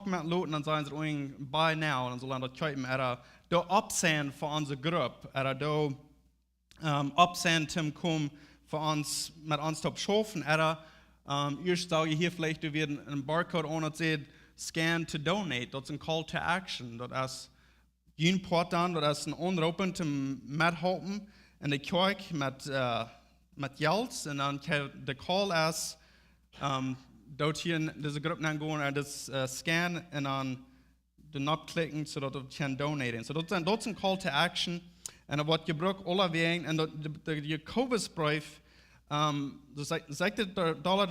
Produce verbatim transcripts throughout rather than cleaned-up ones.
Document loten, dan sajen see: "Buy now", dan sellen see daut kjeepen, ooda doa opp sennen fa onse Grupp, ooda doa, ähm, opp sennen toom komen fa ons, met ons toop schaufen, ooda, ähm, ieescht sach ekj hia veleicht, doa wia een Barcode aun, daut sajcht "Scan to donate", daut es een Call to Action, daut es jun Poat dan, daut es een Aunroopen toom methalpen en de Kjoakj met, äh, met Jelt, un dan kje-, de Call es, ähm, doa hia en dise Grupp nengonen, ooda daut, äh, scannen un dan doa opp klikjen, soo daut et kaun donaten. Soo daut es een, daut es een Call to Action. Un daut woat jebrukt aulawäajen. Un daut, de, de Jakobusbreef, ähm, daut es, aus ekj dit doa, doa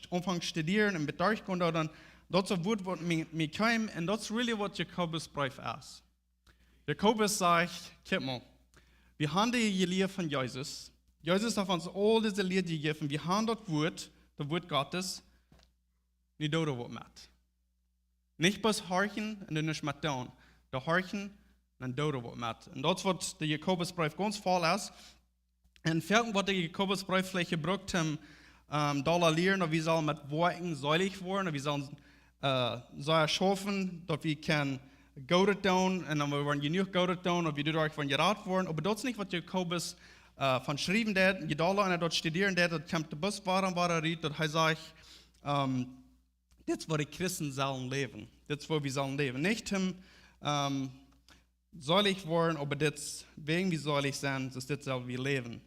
aunfangen studieren un betrachten kunn, dan, daut es een Wuat waut mie, mie kjeem. Un daut es really waut Jakobusbreef es. Jakobus sajcht: "Kjikj mol, wie haben dee Lia von Jesus. Jesus haft ons aul dise Lia jejäft. Wie haben daut Wuat, daut Wuat Gottes. Nu doo doa waut met. Nich bloos horchen un dan nuscht met doonen. Doa horchen un dan doo doa waut met." Un daut es waut de Jakobusbreef gaunz voll es. Un foaken woat de Jakobusbreef veleicht jebrukt toom, ähm, doa lieren, daut wie sellen met Woakjen selich woaren, daut wie sellen, äh, soo schaufen, daut wie kjennen Goodet doonen, un dan wie woaren jenuach Goodet doonen, daut wie doaderch woaren jerat woaren. Oba daut es nich waut Jakobus, äh, von schriewen deed, je dolla eena daut studieren deed, daut kjemt de Bus wada un wada rut, daut hee sajcht, ähm, dit es woo de Christen sellen läwen. Dit es woo wie sellen läwen. Nich om, ähm, selich woaren, oba dit es, wäajen wie selich sent, soo dit sell wie läwen.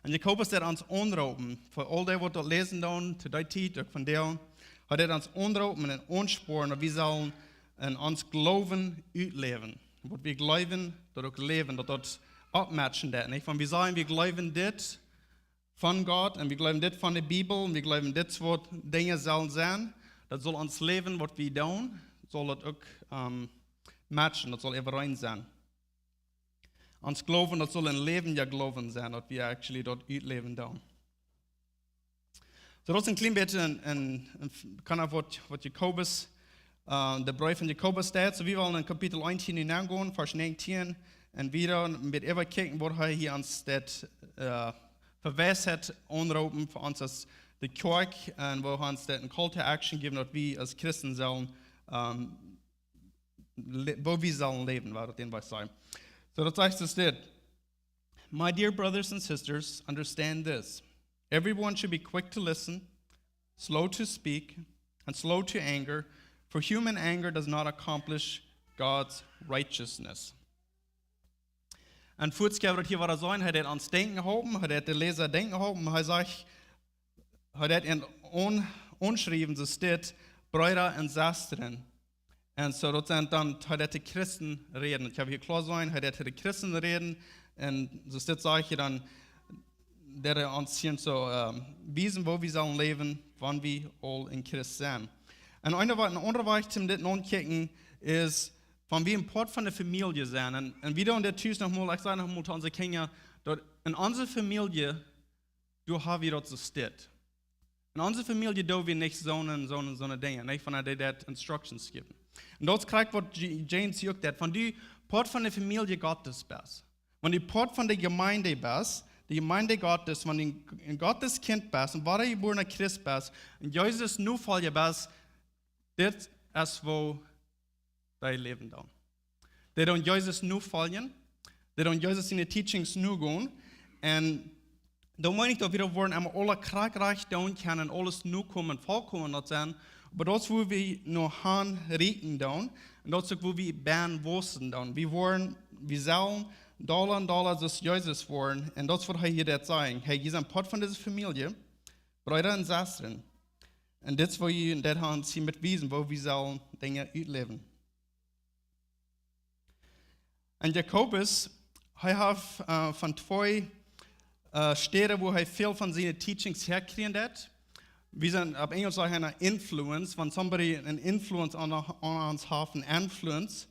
Un Jakobus deed ons aunroopen, fa aul dee waut daut läsen doonen, to dee Tiet, uk vondoag, hee deed ons aunroopen un aunsporen, daut wie sellen en ons Gloowen utläwen. Waut wie jleewen, daut uk läwen, daut daut oppmatchen deit, nich? Wan wie sajen, wie jleewen dit von Gott un wie jleewen dit von de Bibel un wie jleewen dit waut Dinja sellen sennen, daut saul ons Läwen, waut wie doonen, saul daut uk, ähm, matchen, daut saul äwareen sennen. Ons Gloowen, daut saul een läwendja Gloowen sennen, daut wie actually daut utläwen doonen. Soo, daut es een kjlien bät een, een, een, kaun uk waut, waut Jakobus, äh, de Breef von Jakobus deit. Soo, wie wellen en Kapitel eent hia nu nengonen, Varsch näajentieen, un wieda een bät äwakjikjen, waut hee hia ons daut, äh, fa Weisheit aunroopen fa ons aus de Kjoakj, un woo hee ons daut een Call to Action jeft, daut wie aus Christen sellen, ähm, le-, woo wie sellen läwen, woo daut en waut sajen. Soo, daut sajcht soo dit: "My dear brothers and sisters, understand this. Everyone should be quick to listen, slow to speak, and slow to anger, for human anger does not accomplish God's righteousness." Un fuaz jeft daut hia waut to sajen, hee deed ons denkjen halpen, hee deed de Läsa denkjen halpen, hee sajcht, hee deed an, aun-, aunschriewen, soo dit, Breeda un Sestren. Un soo, daut sent dan, hee deed de Christen räden. Ekj hab hia kloa sennen, hee deed de Christen räden. Un soo dit sajcht hee dan, daut hee ons hia soo, ähm, wiesen, woo wie sellen läwen, wan wie aul en Christ sent. Un eene Wa-, een aundra Wajch, om dit nokjikjen, es, wan wie een Poat von de Famielje sent. Un, un wie doonen dit tus noch mol, ekj saj noch mol to onse Kjinja, daut en onse Famielje, doa hab wie daut soo steit. En onse Famielje doo wie nich soone, soone, soone Dinja, nich? Von dee daut instructions jäwen. Un daut es krakjt waut J-, James hia uk deit, wan du Poat von de Famielje Gottes best. Wan du Poat von de Jemeent best, de Jemeent Gottes, wan du een, een Gottes Kjint best, een wadajebuarna Christ best, un Jesus Nofolja best, dit es woo dee läwen dan. Dee doonen Jesus nofoljen, dee doonen Jesus siene teachings nogonen. Un doa meen ekj daut wie daut woaren emma aule krakjt rajcht doonen kjennen un aules nokomen, volkomen daut sennen. Oba daut es woo wie no han rieekjen doonen. Un daut es uk woo wie bennen wausen doonen. Wie woaren, wie sellen dolla un dolla soo aus Jesus woaren. Un daut es waut hee hia deit sajen. Hee, jie sent Poat von dise Famielje, Breeda un Sestren. Un dit es woo jie, un daut hee ons hia met wiesen, woo wie sellen Dinja utläwen. Un Jakobus, hee haft, äh, von twee, äh, Städen, wua hee väl von siene teachings häakjrieen deed. Wie sent opp Enjlisch sajcht eena influence, wan somebody an influence aun, aun ons haft, een influence.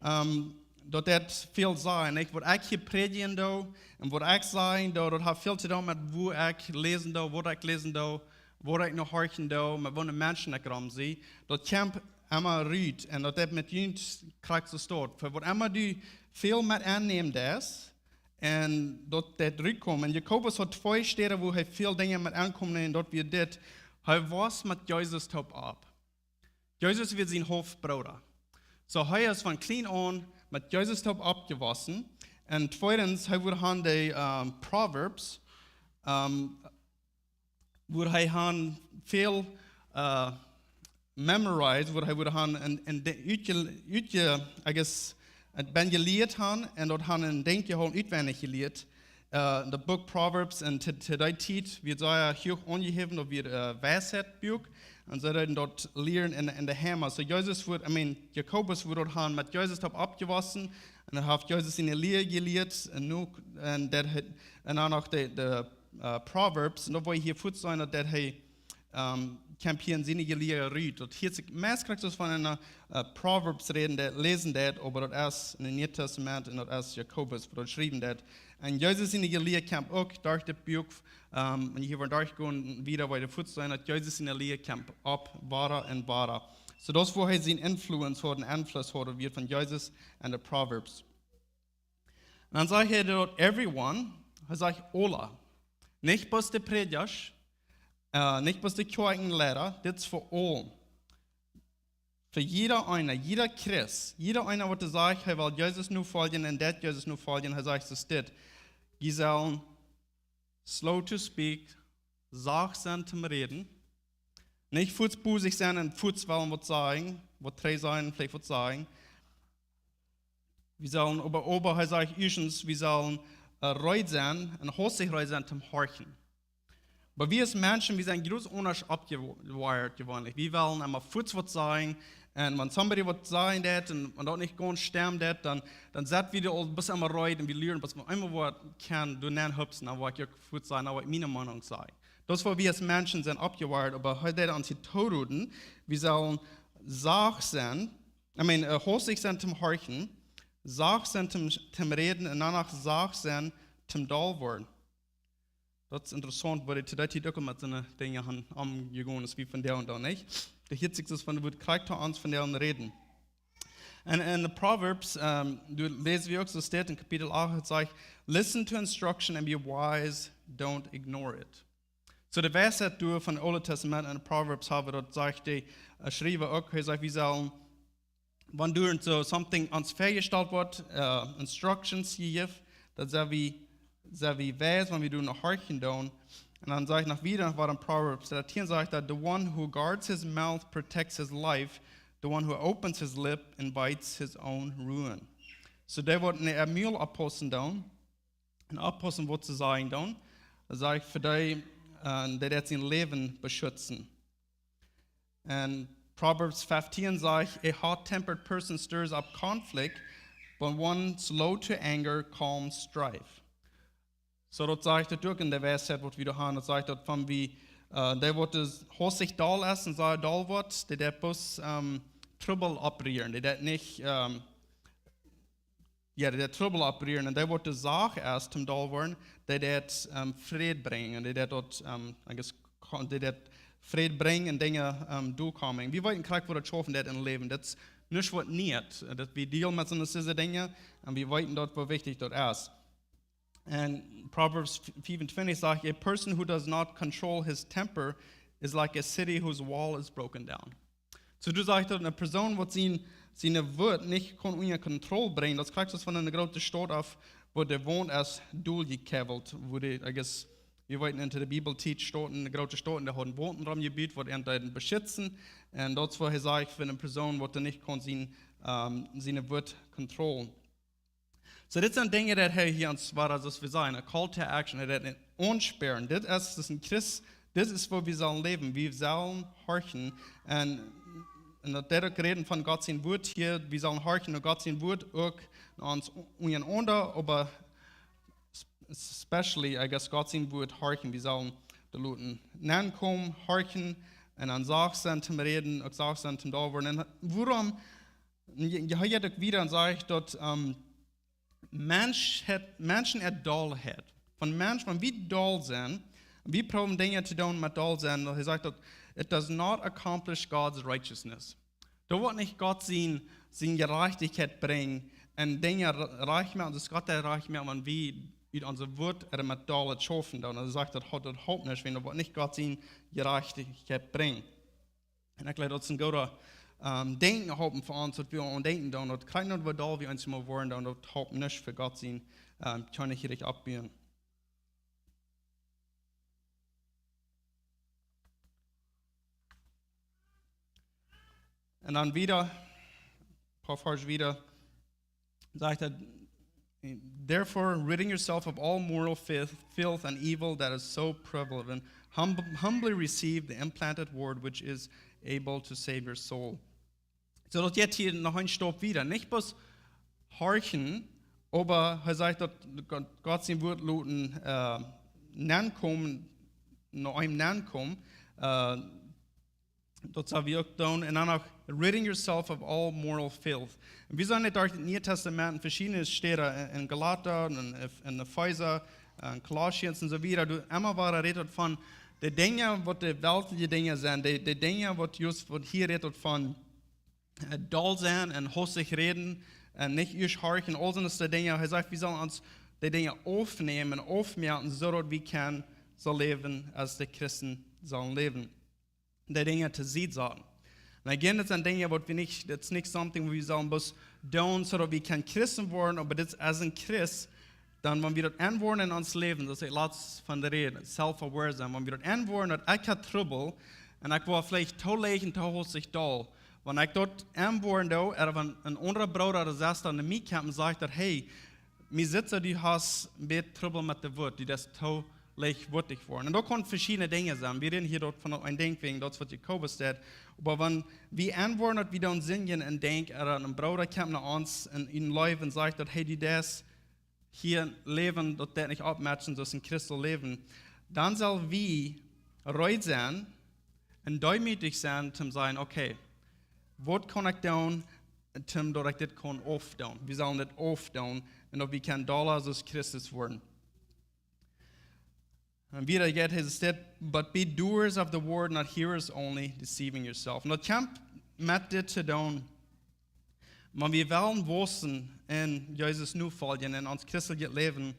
Ähm, daut deit väl sajen, nich? Waut ekj hia prädjen doo un waut ekj sajen doo, daut haft väl to doonen met wua ekj läsen doo, waut ekj läsen doo, waut ekj no horchen doo, met woone Menschen ekj rom sie. Daut kjemt emma rut un daut deit met junt krakjt soo stoakj. Fa waut emma du väl met aunnämen deist, un daut deit rutkomen. Un Jakobus haud twee Städen, wua hee väl Dinja met aunkjeem, un daut wia dit. Hee wos met Jesus toop opp. Jesus wia sien Haulfbrooda. So, hee es von kjlien aun met Jesus toop oppjewossen. Un tweedens, hee wudd han de, ähm, Proverbs, ähm, wudd hee han väl, äh, memorize, wudd hee wudd han en, en de, utje, utje, I guess, et ben jelieet han un daut han en Denkj jehoolen, utwendich jelieet. Äh, de Buak Proverbs un to, to dee Tiet wia sea huach aunjehäwen, daut wia, äh, Weisheit Buak. Un see deeden daut lieren en, en de Heim. So Jesus wudd, I mean, Jakobus wudd daut han met Jesus toop oppjewossen. Un hee haft Jesus siene Lia jelieet. Un nu, un daut hee, un dan noch de, de, äh, Proverbs. Un daut wudd hia fuaz sennen, daut, daut hee, ähm, kjemt hia en siene Lia rut. Daut hieet sikj meist krakjt aus von een, äh, Proverbs räden, daut läsen daut, oba daut es en daut Niee Tastament un daut es Jakobus, waut daut schriewen deed. Un Jesus siene Lia kjemt uk derch daut Buak, ähm, un hia woat derchjegonen, wieda woat fuaz sennen, daut Jesus siene Lia kjemt opp, wada un wada. So daut es wua hee sienen Influence haud, en Enfluss haud, wia von Jesus un de Proverbs. Un dan sajcht hee daut everyone, hee sajcht aule. Nich bloos de Prädjasch, äh, nich bloos de Kjoakjenleida, dit es fa aule. Fa jieda eena, jieda Christ, jieda eena waut sajcht, hee well Jesus nofoljen un deit Jesus nofoljen, hee sajcht, es dit. Jie sellen slow to speak, sacht sennen toom räden. Nich fuaz bosich sennen un fuaz wellen waut sajen, waut trigj sajen, veleicht waut sajen. Wie sellen, oba, oba, hee sajcht, ieeschtens, wie sellen, äh, reed sennen un hastich reed sennen toom horchen. Oba wie aus Menschen, wie sent groot aundasch oppjewiaret jeweenlich. Wie wellen emma fuaz waut sajen. Un wan somebody waut sajen deit un, un daut nich gaunz stemmt, dan, dan sett wie aul bloos emma reed un wie lieren, waut wie emma waut kjennen, doa nenn hupsen, dan woa ekj uk fuaz sajen, dan woa ekj miene Meinunk sajen. Daut es wua wie aus Menschen sent oppjewiaret, oba hee deed ons hia tooroden, wie sellen sacht sennen, I mean, äh, hastich sennen toom horchen, sacht sennen toom, toom räden un dan noch sacht sennen toom doll woaren. Daut es interessaunt, woo dee to dee Tiet uk met soone Dinja han omjegonen, aus wie vondoag un dan nich. Doa hieet sikj daut von, daut krakjt to ons vondoag räden. Un en de Proverbs, ähm, doa läsen wie uk, soo steit en Kapitel acht, daut sajcht, "Listen to instruction and be wise, don't ignore it." So de Weisheit doa von daut Oole Tastament un de Proverbs haben, daut sajcht de, äh, Schriewa uk, hee sajcht, wie sellen, wan doa soo something ons väajestalt woat, äh, instructions jejäft, daut sell wie, sell wie weis, wan wie doa horchen doonen. Un dan sajcht noch wieda, waut en Proverbs dartieen sajcht, daut, "The one who guards his mouth protects his life, the one who opens his lip invites his own ruin." So dee waut en äa Mul oppaussen doonen, un oppaussen waut see sajen doonen, daut sajcht fa dee, äh, dee daut sien Läwen beschutzen. Un Proverbs fifteen sajcht, "A hot-tempered person stirs up conflict, but one slow to anger calms strife." So daut sajcht daut uk en de Weisheit waut wie doa han, daut sajcht daut wan wie, äh, dee waut es hastich doll es un sea doll woat, dee deit bloos, ähm, Trubbel opprieren, dee deit nich, ähm, jo, dee deit Trubbel opprieren. Un dee waut sacht es toom doll woaren, dee deit, ähm, Fräd brinjen. Dee deit daut, ähm, I guess, kon-, dee deit Fräd brinjen un Dinja, ähm, derchkomen. Wie weeten krakjt woo daut schaufen deit em Läwen. Daut es nuscht waut Nieet. Daut wie dealen met soone, soone Dinja. Un wie weeten daut, woo wichtich daut es. Un Proverbs fiefuntwintich sajcht, "A person who does not control his temper is like a city whose wall is broken down." So, doa sajcht daut, eene Persoon waut sien, siene Wut nich kaun unja Kontroll brinjen, daut es krakjt aus wan eene groote Staut auf, wua de Waunt es doljekäwelt, wua de, I guess, wie weeten, en de Bibel Tiet Stauten, eene groote Staut, un dee hauden Waunten romjebut, waut an deeden beschutzen. Un daut es wua hee sajcht, fa eene Persoon waut nich kaun sien, ähm, siene Wut controllen. So, dit sent Dinja daut hee hia ons, waut, soo aus wie sajen, a call to action, daut hee deit ons aunspäaren. Dit es, daut es een Christ, dit es woo wie sellen läwen. Wie sellen horchen. Un, un daut deit uk räden von Gott sien Wort hia. Wie sellen horchen no Gott sien Wort uk, no ons unjarenaunda, oba s-, especially, I guess, Gott sien Wort horchen. Wie sellen doa loten nenkomen, horchen, un dan sacht sennen toom räden, uk sacht sennen toom doll woaren. Un wuarom Un je, je, hee jeit uk wieda un sajcht daut, ähm, Mensch haft, Menschen äa Dollheit. Von Mensch, wan wie doll sent, wie proowen Dinja to doonen met doll sennen, daut hee sajcht daut, "It does not accomplish God's righteousness." Daut woat nich Gott sien, siene Jerajchtichkjeit brinjen un Dinja re-, rajcht moaken, daut Gott deit rajcht moaken, wan wie ut onse Wut ooda met doll schaufen doonen. Dan sajcht daut, daut halpt nich, wiels daut woat nich Gott siene Jerajchtichkjeit brinjen. Un ekj jleew daut es een gooda, ähm, denkjen haben fa ons, daut wie aun denkjen doonen, daut kjeen daut wie doll wie ons mol woaren doonen, daut halpt nich fa Gott sien, ähm, kjenn ekj hia nich oppbuen. Un dan wieda, poa Varsch wieda, sajcht hee, "Therefore, ridding yourself of all moral filth, filth and evil that is so prevalent, hum-, humbly receive the implanted word which is able to save your soul." Soo daut jeit hia noch een Staup wieda. Nich bloos horchen, oba hee sajcht daut Gott, Gott sien Wort loten, äh, nenkomen, no eenem nenkomen, äh, daut saul wie uk doonen. Un dan noch ridding yourself of all moral filth. Un wie seenen daut derch daut Niee Tastament aun veschiedne Städen, en, en Galata, en, en Efeesa, en Kolossa un soo wieda, doa emma wada rät daut von de Dinja waut de weltliche Dinja sent, de, de Dinja waut jrod, waut hia rät daut von, äh, doll sennen un hastich räden un nich ieescht horchen, aul sent daut de Dinja. Hee sajcht, wie sellen ons de Dinja aufnämen, aufmoaken, soo daut wie kjennen soo läwen aus de Christen sellen läwen. De Dinja to Sied saten. Un again, daut sent Dinja waut wie nich, daut es nich something waut wie sellen bloos doonen, soo daut wie kjennen Christen woaren, oba daut es aus een Christ, dan wan wie daut enwoaren en ons Läwen, daut es latst von de Räd, self-aware sennen, wan wie daut enwoaren daut ekj ha Trubbel un ekj woa veleicht too leicht un too hastich doll. Wan ekj daut enwoaren doo, ooda wan een aundra Brooda ooda Sesta no mie kjemt un sajcht daut, hey, mie sitt soo, du hast een bät Trubbel met de Wut, du deist too leicht wuttich woaren. Un daut kaun veschiedne Dinja sennen. Wie räden hia daut von een Dinkj wäajen daut waut Jakobus deed. Oba wan wie enwoaren daut wie doonen sindjen un denkjen, ooda een Brooda kjemt no ons en, en Läwen un sajcht daut, hey, du deist hia läwen, daut deit nich oppmatchen, soo aus een Christ saul läwen, dan sell wie reed sennen un deemootich sennen, om to sajen, okay, waut kaun ekj doonen, om daut ekj dit kaun aufdoonen? Wie sellen dit aufdoonen un daut wie kjennen dolla soo aus Christus woaren. Un wieda jeit hee, sajcht, "But be doers of the word, not hearers only, deceiving yourself." Un daut kjemt met dit to doonen, wan wie wellen wausen en Jesus nofoljen en ons christeljet Läwen,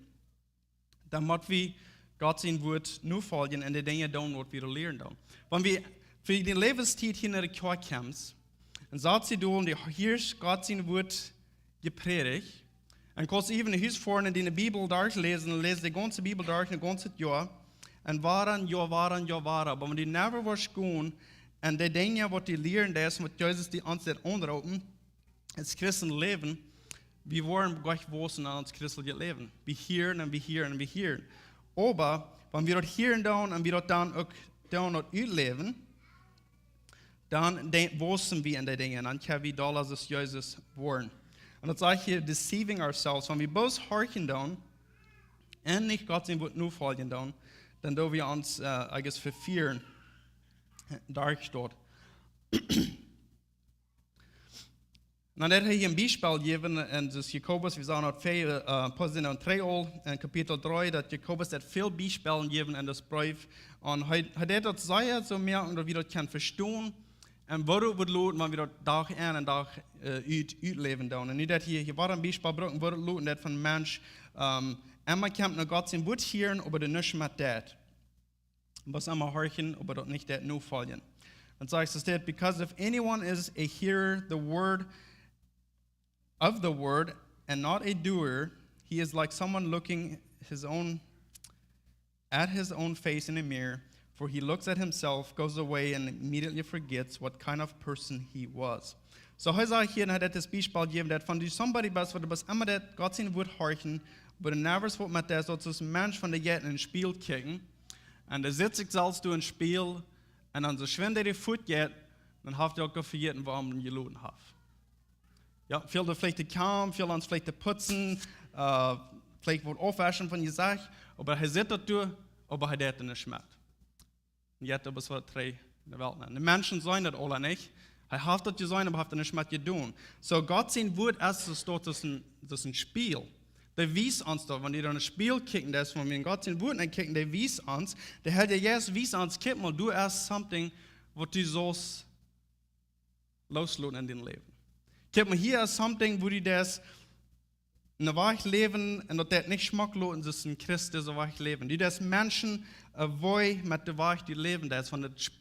dan mott wie Gott sien Wort nofoljen un de Dinja doonen waut wie doa lieren doonen. Wan wie fa de Läwenstiet hia no de Kjoakj kjemen un sat sie doonen, dee hia Gott sien Wort jeprädicht, un kaust even de Hus foaren un diene Bibel derchläsen, läs de gaunze Bibel derch, een gaunzet Joa, un wada un Joa, wada un Joa, wada. Oba wan du never woascht gonen un de Dinja waut du lieren deist, waut Jesus die ons deed aunroopen, aus Christen läwen, wie woaren nich wausen en ons christeljet Läwen. Wie hieren un wie hieren un wie hieren. Oba wan wie daut hieren doonen un wie daut dan uk doonen daut utläwen, dan de-, wausen wie en de Dinja. Dan kjenn wie dolla soo aus Jesus woaren. Un daut sajcht hia, deceiving ourselves. Wan wie bloos horchen doonen un nich Gott sien Wort nofoljen doonen, dan doo wie ons, äh, I guess, vefieren derch daut. Dan deit hee hia een Biespel jäwen, un daut es Jakobus, wie sagen daut väl, äh, Paulus en dree aul, en Kapitel dree, daut Jakobus deit väl Biespels jäwen en daut Breef. Un hee, hee deit daut sea soo moaken, daut wie daut kjennen vestonen. Un woo daut woat loten, wan wie daut Dach en un Dach, äh, ut, utläwen doonen. Un nu deit hee hia, hia wada een Biespel brucken, woo daut loten deit von een Mensch, ähm, emma kjemt no Gott sien Wort hieren, oba doa nuscht met deit. Bloos emma horchen, oba daut nich deit nofoljen. Un sajcht, es deit, "Because if anyone is a hearer the word of the word and not a doer, he is like someone looking his own, at his own face in a mirror, for he looks at himself, goes away, and immediately forgets what kind of person he was." Soo, hee sajcht hia, un hee deit daut Biespel jäwen, daut wan du somebody best, waut du best emma daut Gott sien Wort horchen, oba du never woascht met daut, soo aus een Mensch wan dee jeit en een Spieejel kjikjen, un dee sitt sikj selfst doa em Spieejel, un dan soo schwind dee fuat jeit, dan haft hee uk aul vejäten, woo hee jeloten haft. Jo, fält doa veleicht de Kjam, fält ons veleicht de Putzen, äh, veleicht waut aufwauschen von Jesecht, oba hee sitt daut doa, oba hee deit nuscht met. Un jeit oba soo trigj en de Welt nenn. De Menschen seenen daut aula nich. Hee haft daut jeseenen, oba haft nuscht met jedonen. Soo, Gott sien Wort es, es daut, daut es een, daut es een Spieejel. Dee wiest ons daut, wan wie doa en een Spieejel kjikjen, daut es, wan wie en Gott sien Wort nenkjikjen, dee wiest ons, de Herr Jesus wiest ons, kjikj mol, doa es something, waut du saust loosloten en dien Läwen. Kjikj mol, hia es something, woo du deist en Wajch läwen, un daut deit nich schmock loten, soo aus een Christ disen Wajch läwen. Du deist Menschen, äh, woo met dän Wajch du läwen deist, wan daut sp-,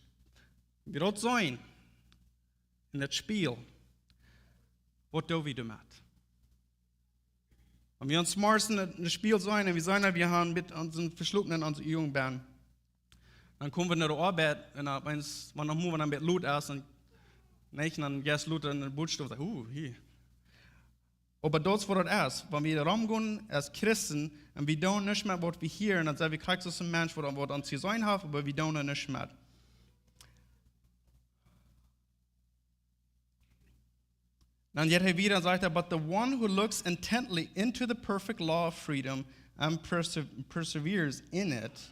wie daut seenen. En daut Spieejel, waut doo wie doamet? Wan wie ons morjens en daut Spieejel seenen un wie seenen, daut wie haben met onse veschlopne Uagen benen, dan komen wie no de Oabeit un opp eemol, wan noch mau, wan daut een bät lot es, un nich, dan jeist lot en de Bootstow, uh, hia. Oba daut es waut daut es. Wan wie romgonen aus Christen un wie doonen nuscht met waut wie hieren, dan sent wie krakjt soo aus een Mensch, waut, waut ons jeseenen haft, oba wie doonen nuscht met. Dan jeit hee wieda un sajcht hee, "But the one who looks intently into the perfect law of freedom and perse-, perseveres in it,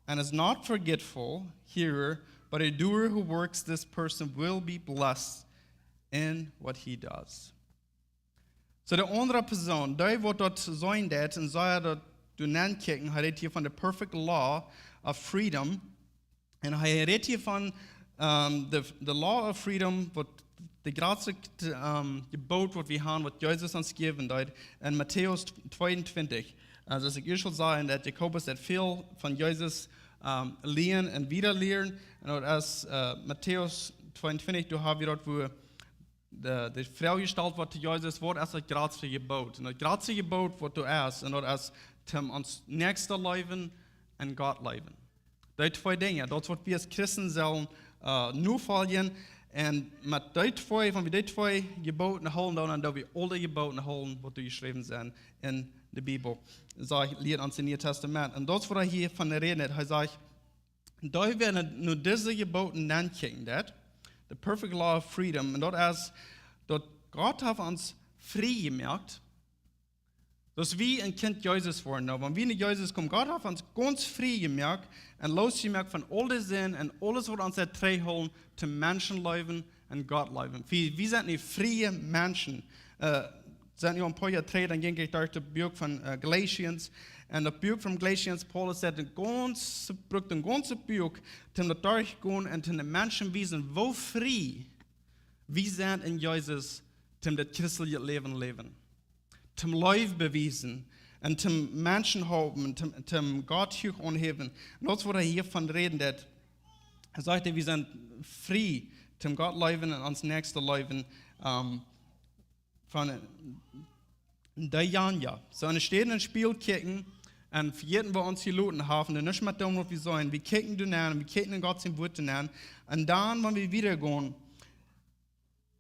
and is not forgetful hearer, but a doer who works, this person will be blessed in what he does." Soo de aundre Persoon, dee waut daut seenen deit un sach daut doa nenn kjikjen, hee rät hia von de perfect law of freedom. Un hee rät hia von, ähm, de, de law of freedom, waut de jratste, ähm, Jeboot waut wie haben, waut Jesus ons jäwen deed, en Matäus tweeuntwintich. Aulsoo, aus ekj ieescht aul säd, daut Jakobus daut väl von Jesus, ähm, lieren un wieda lieren. Un daut es, äh, Matäus tweeuntwintich, doa hab wie daut, wua de, de Froag jestalt woat to Jesus, waut es daut jratste Jeboot? Un daut jratste Jeboot waut doa es, un daut es, toom ons Näakjsten leewen un Gott leewen. Dee twee Dinja, daut es waut wie aus Christen sellen, äh, nofoljen. Un met dee twee, wan wie dee twee Jeboten hoolen, dan, dan doo wie aule Jeboten hoolen, waut doa jeschräwen sent en de Bibel. Soo lieet ons daut Niee Tastament. Un daut es waut hee hia von rät. Hee sajcht, doa woa wie nu dise Jeboten nenkjikjen, daut, the perfect law of freedom, un daut es, daut Gott haft ons frie jemoakt, daut wie een Kjint Jesus woaren. Nu, wan wie no Jesus komen, Gott haft ons gaunz frie jemoakt un loosjemoakt von aul de Sind un aules waut ons daut trigjhoolt, toom Menschen leewen un Gott leewen. Wie, wie sent nu frie Menschen. Äh, sent nu een poa Joa trigj, dan jinkj ekj derch daut Buak von, äh, Galatians. Un daut Buak von Galatians, Paulus sajcht, een gaunz, brukt een gaunzet Buak, toom daut derchgonen un toom de Menschen wiesen, woo frie wie sent en Jesus, toom daut christelje Läwen läwen. Toom Leew bewiesen un toom Menschen halpen, toom, toom Gott huach aunhäwen. Un daut es waut hee hia von rät, daut hee sajcht, wie sent frie, toom Gott leewen un ons Näakjsten leewen, ähm, von, äh, de Janja. Soo, enne Städ en Spieejel kjikjen un vejäten, wua wie ons jeloten haben, un nuscht met doonen, waut wie sent. Wie kjikjen doa nenn, wie kjikjen en Gott sien Wuat nenn. Un dan, wan wie wieda gonen,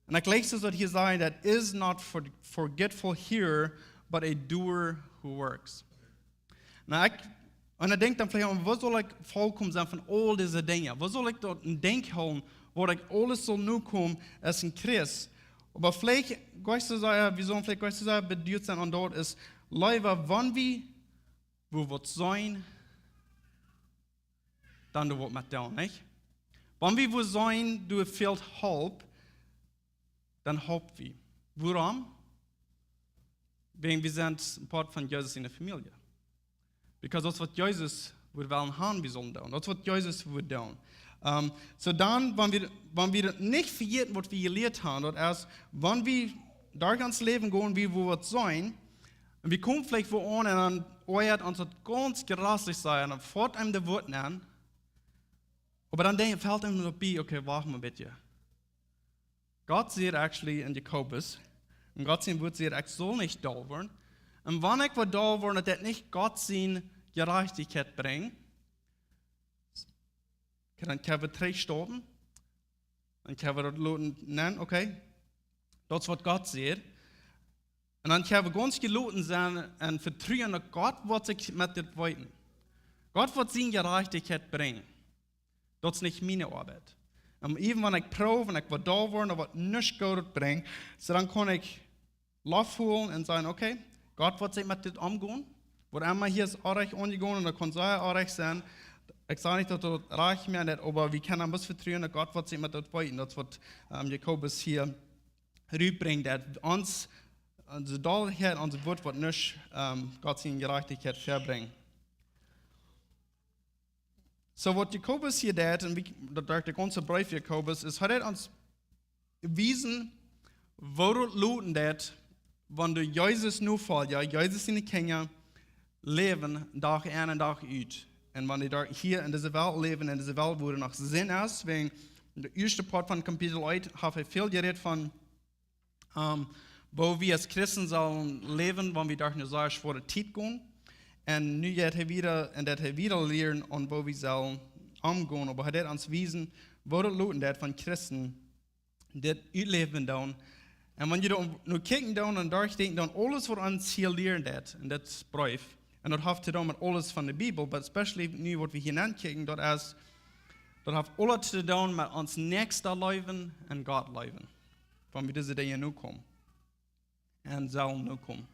un ekj jleich, soo aus daut hia sajcht, daut, "Is not for-, forgetful hearer, but a doer who works." Nu, ekj, un ekj denkj dan veleicht aun, woo saul ekj volkomen sennen von aul dise Dinja? Woo saul ekj daut en Denkj hoolen, wua ekj aules saul nokomen aus een Christ? Oba veleicht, jleich soo aus, wie sellen veleicht jleich soo aus beduat sennen aun daut es, leewa, wan wie, wua waut seenen, dan doo wie waut met doonen, nich? Wan wie wua seenen, doa fält Help, dan halp wie. Wuarom? Wäajen wie sent een Poat von Jesus siene Famielje. Because daut es waut Jesus wudd wellen haben, wie sellen doonen. Daut es waut Jesus wudd doonen. Ähm, soo dan, wan wie, wan wie daut nich vejäten, waut wie jelieet haben, daut es, wan wie derch ons Läwen gonen, wie wua waut seenen, un wie komen veleicht wua aun un dan oajat ons daut gaunz jraslich sennen, un dan foat eenem daut Wuat nenn, oba dan denkj, felt eenem daut bie, okay, wacht mau een bät. Gott sajcht actually en Jakobus, un Gott sien Wuat sajcht, ekj saul nich doll woaren. Un wan ekj woa doll woaren, daut daut nich Gott siene Jerajchtichkjeit brinjt, dan kjenn wie trigjstoppen, dan kjenn wie daut loten, nä, okay, daut es waut Gott sajcht. Un dan kjenn wie gaunz jeloten sennen un vetruen, daut Gott woat sikj met dit weeten. Gott woat siene Jerajchtichkjeit brinjen. Daut es nich miene Oabeit. Un even wan ekj proow un ekj woa doll woaren, daut woat nuscht Goodet brinjen, soo dan kaun ekj Loft holen un sajen, okay, Gott woat sikj met dit omgonen. Waut emma hia es orrajcht aunjegonen, un daut kaun sea orrajcht sennen. Ekj saj nich, daut daut rajcht mea nich, oba wie kjennen bloos vetruen, daut Gott woat sikj met daut weeten. Daut es waut, ähm, Jakobus hia rutbrinjt, daut ons, onse Dollheit, ons Wuat woat nich, ähm, Gott siene Jerajchtichkjeit verbrinjen. Soo waut Jakobus hia deit, un wie, daut derch dän gaunzen Breef Jakobus, es, hee deit ons wiesen, woo daut loten deit, wan du Jesus nofoljen, Jesus siene Kjinja läwen, Dach en un Dach ut. Un wan dee doa hia en dise Welt läwen, en dise Welt, wua doa noch Sind es, wäajen de ieeschte Poat von Kapitel eenuntwintich haft hee väl jerät von, ähm, woo wie aus Christen sellen läwen, wan wie derch eene sea schwoare Tiet gonen. Un nu jeit hee wieda, un daut hee wieda lieren aun woo wie sellen omgonen. Oba hee deit ons wiesen, woo daut loten deit von Christen dit utläwen doonen. Un wan jie dan nu kjikjen doonen un derchdenkjen doonen, aules waut ons hia lieren deit, un daut es Breef. Un daut haft to doonen met aules von de Bibel, but especially nu waut wie hia aunkieken, daut es, daut haft aules to doonen met ons Näakjsten leewen un Gott leewen. Wan wie dise Dinja nu komen. Un sellen nu komen.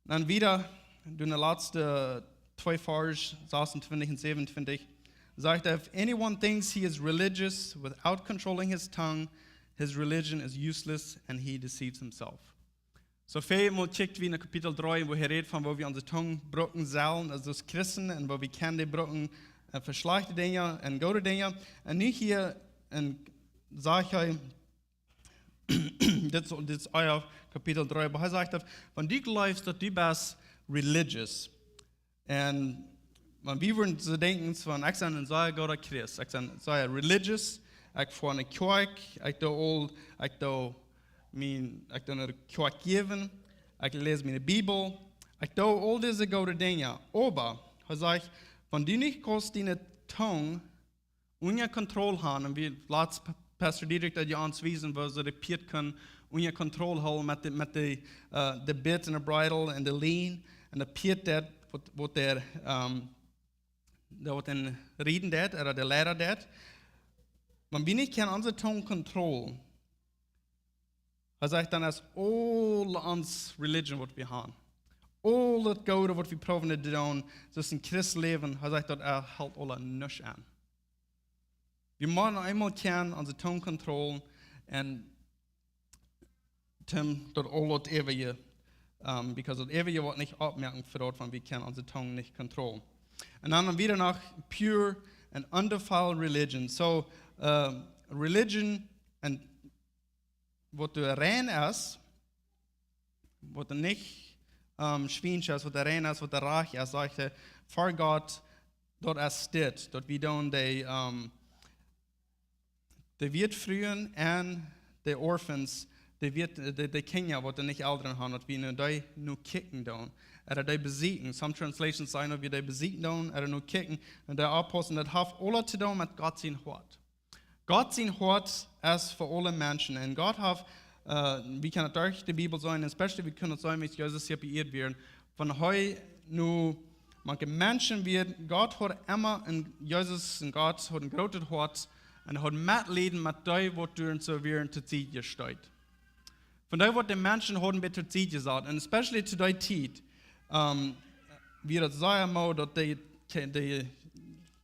Dan wieda, doonen de latste twee Varsch, sasuntwintich un säwenuntwintich, sajcht hee: "If anyone thinks he is religious without controlling his tongue, his religion is useless and he deceives himself." Soo väl mol kjikj wie en Kapitel dree, wua hee rät von woo wie onse Tung brucken sellen, aulsoo aus Christen, un woo wie kjennen dee brucken, äh, fa schlajchte Dinja un goode Dinja. Un nu hia en, sajcht hee, dit es, dit es ea Kapitel dree, oba hee sajcht daut, wan du jleefst daut du best religious, un wan wie wudden soo denkjen, von, ekj sie een sea gooda Christ, ekj sie sea religious, ekj foa no Kjoakj, ekj doo aul, ekj doo mien, ekj doo no de Kjoakj jäwen, ekj läs miene Bibel, ekj doo aul dise goode Dinja. Oba, hee sajcht, wan du nich kaust diene Tung unja Kontroll haben, un wie latst Pa-, Pastor Dietrich daut ons wiesen, woo see daut Pieet kunnen unja Kontroll hoolen met de, met de, äh, de bit un de bridle un de lein, un daut Pieet daut, waut, waut de, ähm, daut waut dän rieden deit, ooda de Leida deit. Wan wie nich kjennen onse Tung controllen, hee sajcht, dan es aul ons religion waut wie haben, aul daut Goode waut wie proowen to doonen, soo aus een Christ läwen, hee sajcht, daut, äh, helt aula nuscht aun. Wie motten eemol kjennen onse Tung controllen un Tim, daut aul daut eewje, ähm, because daut eewje woat nich oppmoaken fa daut, wan wie kjennen onse Tung nich controllen. Un dan wieda noch pure and undefiled religion. Soo, ähm, religion un waut doa rein es, waut doa nich, ähm, schwiensch es, waut doa rein es, waut doa rajcht es, sajcht hee, fa Gott, daut es dit, daut wie doonen de, ähm, de Wittfruen un de Orphans, de Witt-, de, de Kjinja, waut doa nich Elren haben, daut wie no dee no kjikjen doonen, ooda dee besieekjen. Some translations sajen, daut wie dee besieekjen doonen, ooda no kjikjen, un dee oppaussen, daut haft aula to doonen met Gott sien Hoat. Gott sien Hoat es fa aule Menschen. Un Gott haft, äh, wie kjennen daut derch de Bibel seenen, especially wie kjennen daut seenen, aus Jesus hia oppe Ieed wia. Von hee no mank de Menschen wia, Gott haud emma een, Jesus un Gott haud een grootet Hoat un haud Metleiden met dee, waut doa soo wieren, to Sied jestalt. Von dee, waut de Menschen hauden, bät to Sied jesat. Un especially to dee Tiet, ähm, wia daut sea mau, daut dee, dee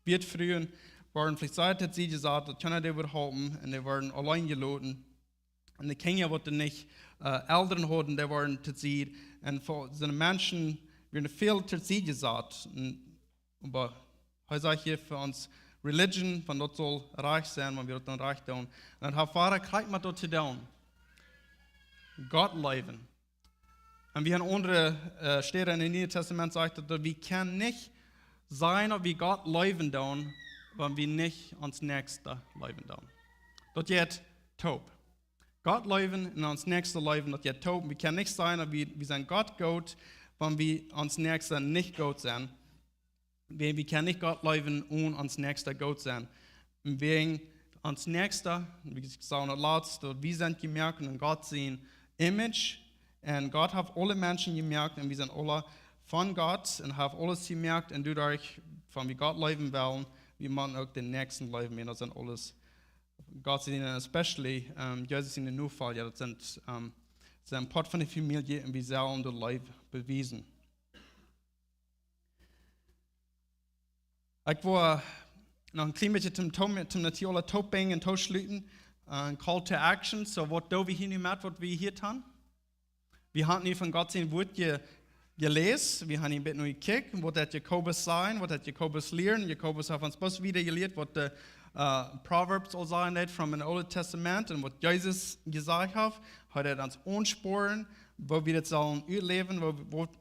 Wittfruen wieren veleicht sea to Sied jesat, daut kjeena dee wudd halpen, un dee wieren auleen jeloten. Un de Kjinja, waut doa nich, äh, Elren hauden, dee wieren to Sied. Un fa soone Menschen wieren väl to Sied jesat. Un, oba hee sajcht hia fa ons religion, von daut saul rajcht sennen, wan wie daut dan rajcht doonen. Un daut haft wada krakjt met daut to doonen. Gott leewen. Un wie haben aundre, äh, Städen em Nieen Tastament sajcht daut, daut wie kjennen nich seenen, daut wie Gott leewen doonen, wan wie nich ons Näakjsten leewen doonen. Daut jeit toop. Gott leewen un ons Näakjsten leewen, daut jeit toop. Wie kjennen nich seenen, daut wie, wie sent Gott goot, wan wie ons Näakjsten nich goot sent. Wie, wie kjennen nich Gott leewen un ons Näakjsten goot sennen. Un wäajen ons Näakjsten, wie jesajcht, daut latst, daut wie sent jemoakt en Gott sien Image. Un Gott haft aule Menschen jemoakt un wie sent aula von Gott un haft aules jemoakt. Un doaderch, wan wie Gott leewen wellen, wie motten uk dän Näakjsten leewen. Un daut sent aules Gott siene, especially, ähm, Jesus siene Nofolja, daut sent, ähm, sent Poat von de Famielje un wie sellen de Leew bewiesen. Ekj well noch een kjlien bät toom, toom, toom daut hia aula toopbrinjen un tooschluten. Äh, een call to action. Soo, waut doo wie hia nu met, waut wie hia doonen? Wie haben nu von Gott sien Wuat je-, jeläst. Wie haben een bät nu jekjikjt, waut deit Jakobus sajen, waut deit Jakobus lieren. Jakobus haft ons bloos wieda jelieet, waut de, äh, Proverbs aul sajen deit, from an Old Testament, un waut Jesus jesajcht haft. Hee deit ons aunsporen, woo wie daut sellen utläwen, woo, waut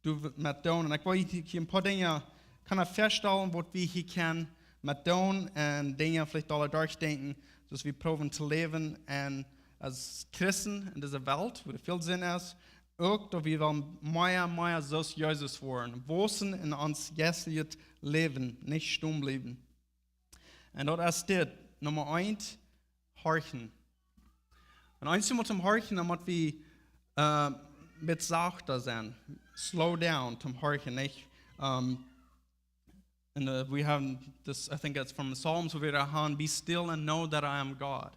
wie doamet doonen. Un ekj well hia een poa Dinja kjennen faststalen, waut wie hia kjennen met doonen un Dinja veleicht aula derchdenkjen, soo aus wie proowen to läwen un aus Christen en dise Welt, wua väl Sind es, uk daut wie wellen mea, mea soo aus Jesus woaren, wausen en ons jeistlichet Läwen, nich stonen bliewen. Un daut es dit, Numma eent, horchen. Un eent mol toom Horchen, dan mott wie äh, bät sachta sennen. Slow down, toom Horchen, nich? Um, and uh, we have this, I think it's from the Psalms, wua wie han, "Be still and know that I am God."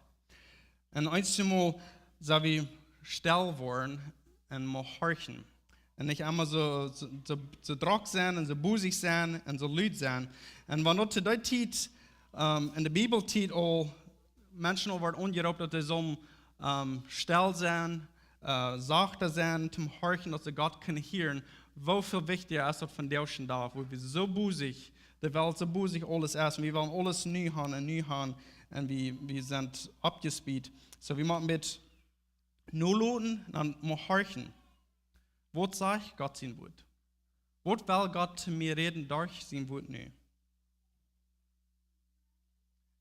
Un eent mol sell wie stell woaren un mol horchen. Un nich emma soo, soo, soo, soo drock sennen un soo busy sennen un soo lud sennen. Un wan daut to dee Tiet, um, en de Bibeltiet aul Menschen aul wort aunjeroopen, daut dee sullen um, stell sennen, äh, sachta sennen, toom horchen, daut see Gott kjennen hieren, woo väl wichtja es daut vondoag dän Dach, wua wie soo busy, de Welt soo busy aules es, un wie wellen aules nu han un nu han, un wie, wie sent oppjespeedt. Soo, wie motten bät nu loten, dan mol horchen. Waut sajcht Gott sien Wuat? Waut well Gott to mie räden derch sien Wuat nu?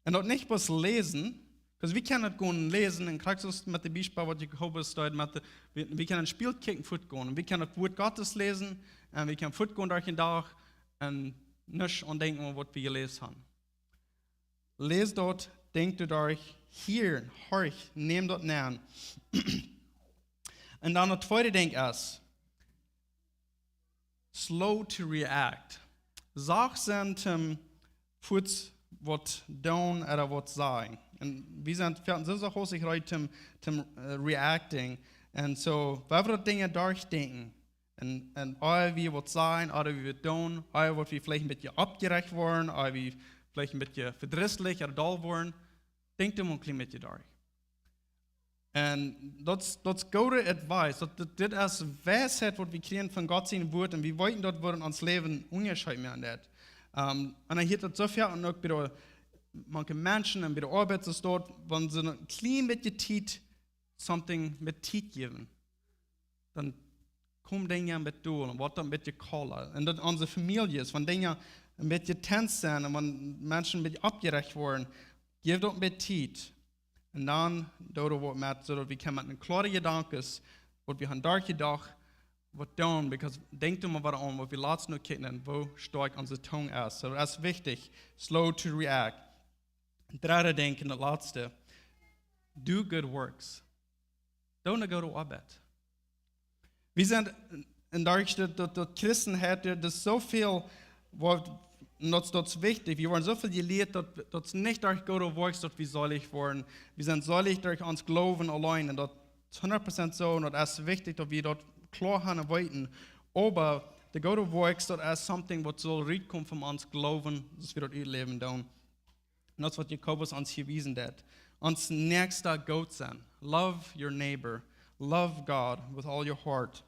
Un daut nich bloos läsen, 'cause wie kjennen daut gonen läsen, un krakjt soo met daut Biespel waut Jakobus deed, met de, wie, wie kjennen een Spieejel kjikjen, fuat gonen. Wie kjennen daut Wuat Gottes läsen, un wie kjennen fuat gonen derch dän Dach, un nich aun denkjen, waut wie jeläst han. Läs daut, denkj doa derch, hia, horch, nämm daut aun. Un dan daut tweede Dinkj es, slow to react. Sacht sennen toom fuaz waut doonen ooda waut sajen. Un wie sent, wie sent soo, soo hastich reed toom, toom äh, reacting. Un soo, wan wie daut Dinja derchdenkjen, un, un ea wie waut sajen, ea wie waut doonen, ea waut wie veleicht een bät oppjerajcht woaren, ea wie veleicht een bät vedrisslich ooda doll woaren, denkj doa mol een kjlien bät derch. Un daut, daut es goode advice. Daut, dit, dit es Weisheit waut wie kjrieen von Gott sien Wuat. Un wie weeten daut, waut en ons Läwen Unjascheet moaken deit. Um, un hia es daut soo väl un uk bie de, mank Menschen un bie de Oabeit es daut, wan see een kjlien bät Tiet, something met Tiet jäwen, dan kjemt Dinja een bät doa un woat dan een bät kola. Un daut onse Famieljes, wan Dinja een bät tens sent un wan Menschen een bät oppjerajcht woaren, jeff daut een bät Tiet. Un dan doo wie waut met, soo daut wie kjennen met een kloare Jedanken, waut wie han derchjedocht, waut doonen, because denkj doa mol waut aun, waut wie latst noch kjikjten, woo stoakj onse Tung es. Soo, daut es wichtich, slow to react. Dredde Dinkj un daut latste, do good works. Doo ne goode Oabeit. Wie sent en, en derch daut, daut, daut Christenheit, doa es soo väl, waut, un daut, daut es wichtich. Wie woaren soo väl jelieet, daut, daut es nich derch goode Works, daut wie seelich woaren. Wie sent seelich derch ons Gloowen auleen. Un daut es hundat Prozent soo. Un daut es wichtich, daut wie daut kloa han un weeten. Oba de goode Works, daut es something, waut saul rutkomen von ons Gloowen, daut wie daut utläwen doonen. Un daut es waut Jakobus ons hia wiesen deit. Ons Näakjsta goot sennen. Love your neighbor. Love God with all your heart.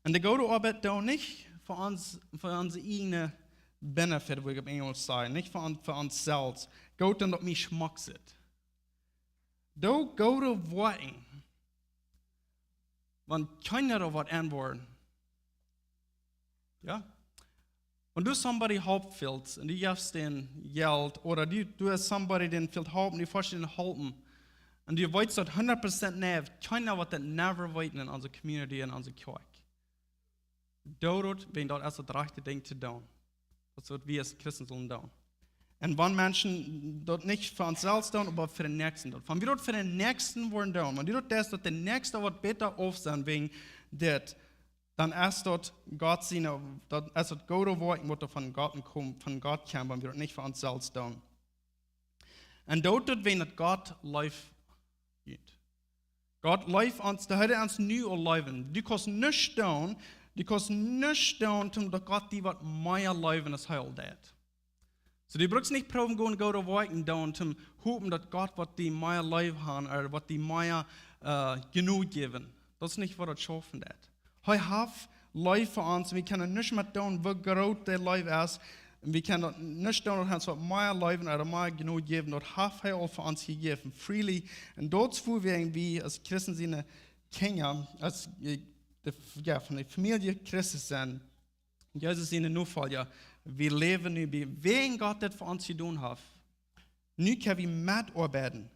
Un de goode Oabeit doonen nich fa ons, fa onse ieejne benefit, woo ekj opp Enjlisch saj, nich fa ons, fa ons selfst. Goot doonen daut mie schmock sitt. Doo goode Woakjen. Wan kjeena doa waut aun woat. Jo? Wan du somebody Help fält un du jefst dän Jelt, ooda du, du hast somebody, dän fält Help un du woascht dän halpen, un du weetst daut hundat Prozent, nä, kjeena woat daut never weeten en onse Community, en onse Kjoakj. Doo daut, wan daut es daut rajchte Dinkj to doonen. Daut es waut wie aus Christen sellen doonen. Un wan Menschen daut nich fa ons selfst doonen, oba fa dän Näakjsten doonen. Wan wie daut fa dän Näakjsten woaren doonen, wan du daut deist, daut de Näakjsta woat bäta auf sennen wäajen dit, dan es daut Gott siene, daut es daut goode Woakj, waut doa von Gott kjemt, von Gott kjemt, wan wie daut nich fa ons selfst doonen. Un daut deit wäajen daut Gott leeft junt. Gott leeft ons, dee haft ons nu aul leef. Du kaust nuscht doonen, du kaust nuscht doonen, om daut Gott die waut mea leeft aus hee aul deit. Soo, du brukst nich proowen goode Woakjen doonen, om hopen daut Gott woat die mea leef han, ooda woat die mea äh, jenuach jäwen. Daut es nich waut daut schaufen deit. Hee haft Leew fa ons, un wie kjennen nuscht met doonen, woo groot dee Leew es. Un wie kjennen daut nuscht doonen, daut hee ons waut mea Leew ooda mea jenuach jäwen, daut haft hee aul fa ons jejäft, freely. Un daut es wuarom wie aus Christen siene Kjinja, aus äh, de, jo, von de Famielje Christus sent, Jesus siene Nofolja, Wie läwen nu bie, wäajen Gott dit fa ons jedonen haft. Nu kjenn wie metoabeiden.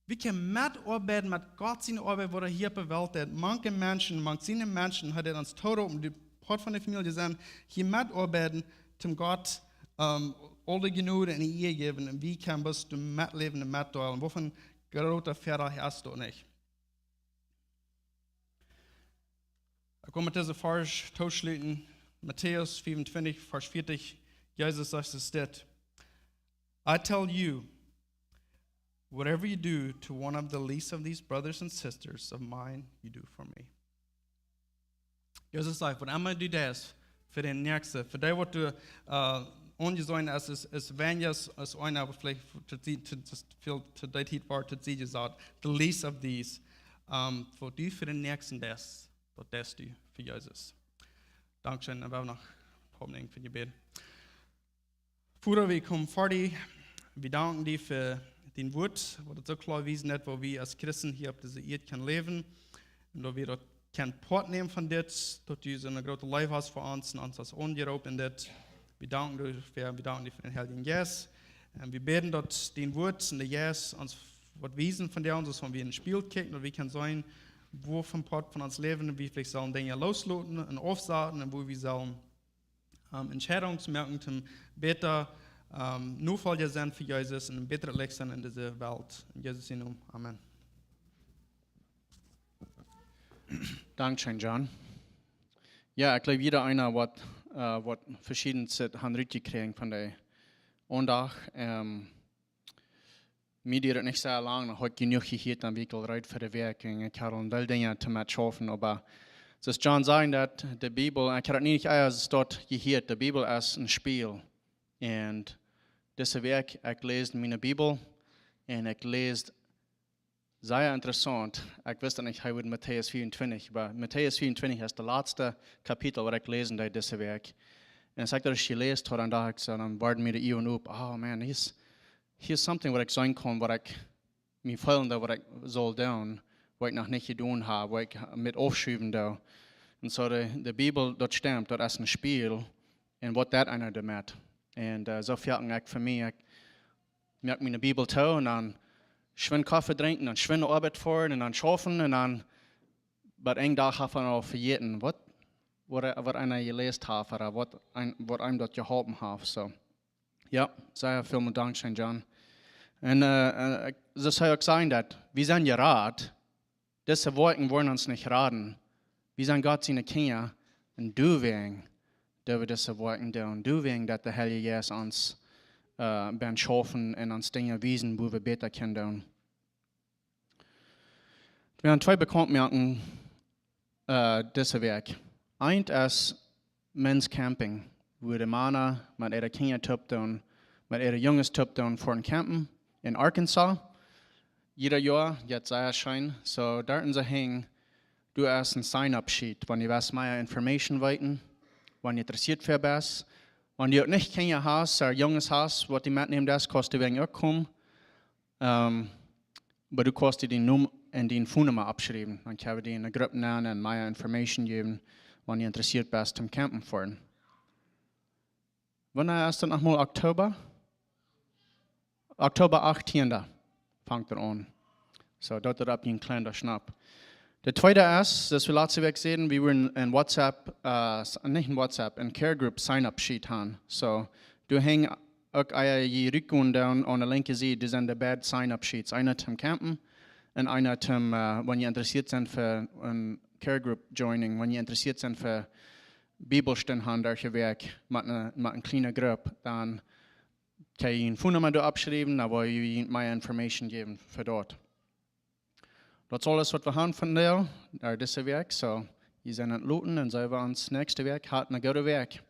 Wie kjenn metoabeiden met Gott siene Oabeit, waut hee hia opp de Welt deed. Mank de Menschen, mank siene Menschen, haft hee ons tooropen, dee Poat von de Famielje sent, hia metoabeiden, toom Gott, ähm, aul de Jnod un de Ea jäwen. Un wie kjennen bloos doa metläwen un metdeelen. Woo väl groota Väarajcht es daut nich? Ekj well met disen Varsch tooschluten. Matäus vea un twintich, Varsch vea un twintich. Jesus sajcht es dit: "I tell you, whatever you do to one of the least of these brothers and sisters of mine, you do for me." Jesus sajcht, waut emma du deist fa dän Näakjsten, fa dee waut du, äh, aunjeseenen hast, es, es weinja aus, aus eena, oba veleicht to, to, to, to, to dee Tiet wort to sajen, the least of these, ähm, waut du fa dän Näakjsten deist, daut deist du fa Jesus. Dankscheen, un wie haben noch een poa Minuten fa Jebäd. Voda, wie komen ver die. Wie danken die fa dien Wuat, waut et soo kloa wiest, waut wie aus Christen hia opp dise Ieed kjennen läwen. Un daut wie daut kjennen Poat nämen von dit, daut du soone groote Leew hast fa ons un ons hast aunjeroopen en dit. Wie danken die doafäa, wie danken die fa dän Heiljen Jeist. Un wie bäden, daut dien Wuat un de Jeist ons waut wiesen von die, soo aus wan wie en Spieejel kjikjen, daut wie kjennen seenen, woo väl Poat von ons Läwen wie veleicht sellen Dinja losloten un aufsaten un woo wie sellen ähm, Entscheidungen moaken, om bäta, ähm, Nofolja sennen fa Jesus un een bätret Licht sennen en dise Welt. En Jesus sienen Nomen. Amen. Dankscheen, John. Jo, ekj jleew, jieda eena waut, äh, waut veschiednet haft rutjekjräajen von dee Aundacht. Ähm, Mie diat nich soo lang, dan haud ekj jenuach jehieet, dan wia ekj aul reed fa de Wäakj. Un ekj haud aul een Deel Dinja to met schaufen, oba soo aus John säd, daut de Bibel, ekj haud daut nich ieescht daut jehieet, de Bibel es een Spieejel. Un dise Wäakj, ekj läs miene Bibel un ekj läs sea interessaunt. Ekj wist daut nich, hee wudd Matäus vea un twintich, oba Matäus vea un twintich es daut latste Kapitel waut ekj läsen deed dise Wäakj. Un aus ekj daut jeläst haud, dan docht ekj soo, dan worden mie de Uagen op. Oh man, hia es hia es something waut ekj seenen kaun, waut ekj mie feelen doo, waut ekj saul doonen, waut ekj noch nich jedonen hab, waut ekj met aufschuwen doo. Un soo de, de Bibel, daut stemt, daut es een Spieejel. Un waut deit eena doamet? Un, äh, soo foaken ekj fa mie, ekj moak miene Bibel too un dan schwind Koffe drinkjen, dan schwind Oabeit foaren un dan schaufen un dan, bie een Dach haft eena aul vejäten, waut, waut, waut eena jeläst haft, ooda waut een, waut eenem daut jeholpen haft, soo. Jo, sea väl mol dankscheen, John. Un, äh, äh, ekj, soo aus hee uk säd, daut wie sent jerat, dise Woakjen woaren ons nich raden. Wie sent Gott siene Kjinja, un doawäajen doo wie dise Woakjen doonen. Doawäajen daut de Heilje Jeist ons, äh, bie schaufen un ons Dinja wiesen, woo wie bäta kjennen doonen. Wie haben twee bekaunt moaken, äh, dise Wäakj. Eent es Men's Camping, wua de Mana met äare Kjinja toop doonen, met äare Junges toop doonen, foaren campen en Arkansas. Jieda Joa, daut es sea scheen. Soo, doa en see hinjen, doa es een Sign-up-Sheet, wan du west mea Information weeten, wan du interessieet fa best. Wan du uk nich Kjinja hast, ooda Junges hast, waut du metnämen deist, kaust du wäajen uk komen. Ähm, oba du kaust die dien Nomen un diene Phone Numma aufschriewen. Dan kjenn wie die en de Grupp nämen un mea Information jäwen, wan du interessieet best om campen foaren. Wanea es daut nochmol? Oktoba? Oktoba achttiende fangt et aun. Soo, daut es opp een kjlienen Schnapp. De tweede es, daut wie latste Wäakj säden, wie wieren en WhatsApp, äh, s-, nich en WhatsApp, en Care Group Sign-up Sheet haben. Soo, doa hinjen uk, äh, jie rutgonen dan aun de linkje Sied, doa sent de beid Sign-up Sheets. Eena toom campen un eena toom, äh, wan jie interessieet sent fa een Care Group joining, wan jie interessieet sent fa Bibelstund haben derch de Wäakj met eene, met eene kjliene Grupp, dan kjenn jie eene Phone Numma doa aufschriewen, dan woa wie junt mea Information jäwen fa daut. Daut es aules waut wie haben vondoag, äh, dise Wäakj. Soo, jie sent entloten un seenen wie ons näakjste Wäakj. Hat eene goode Wäakj.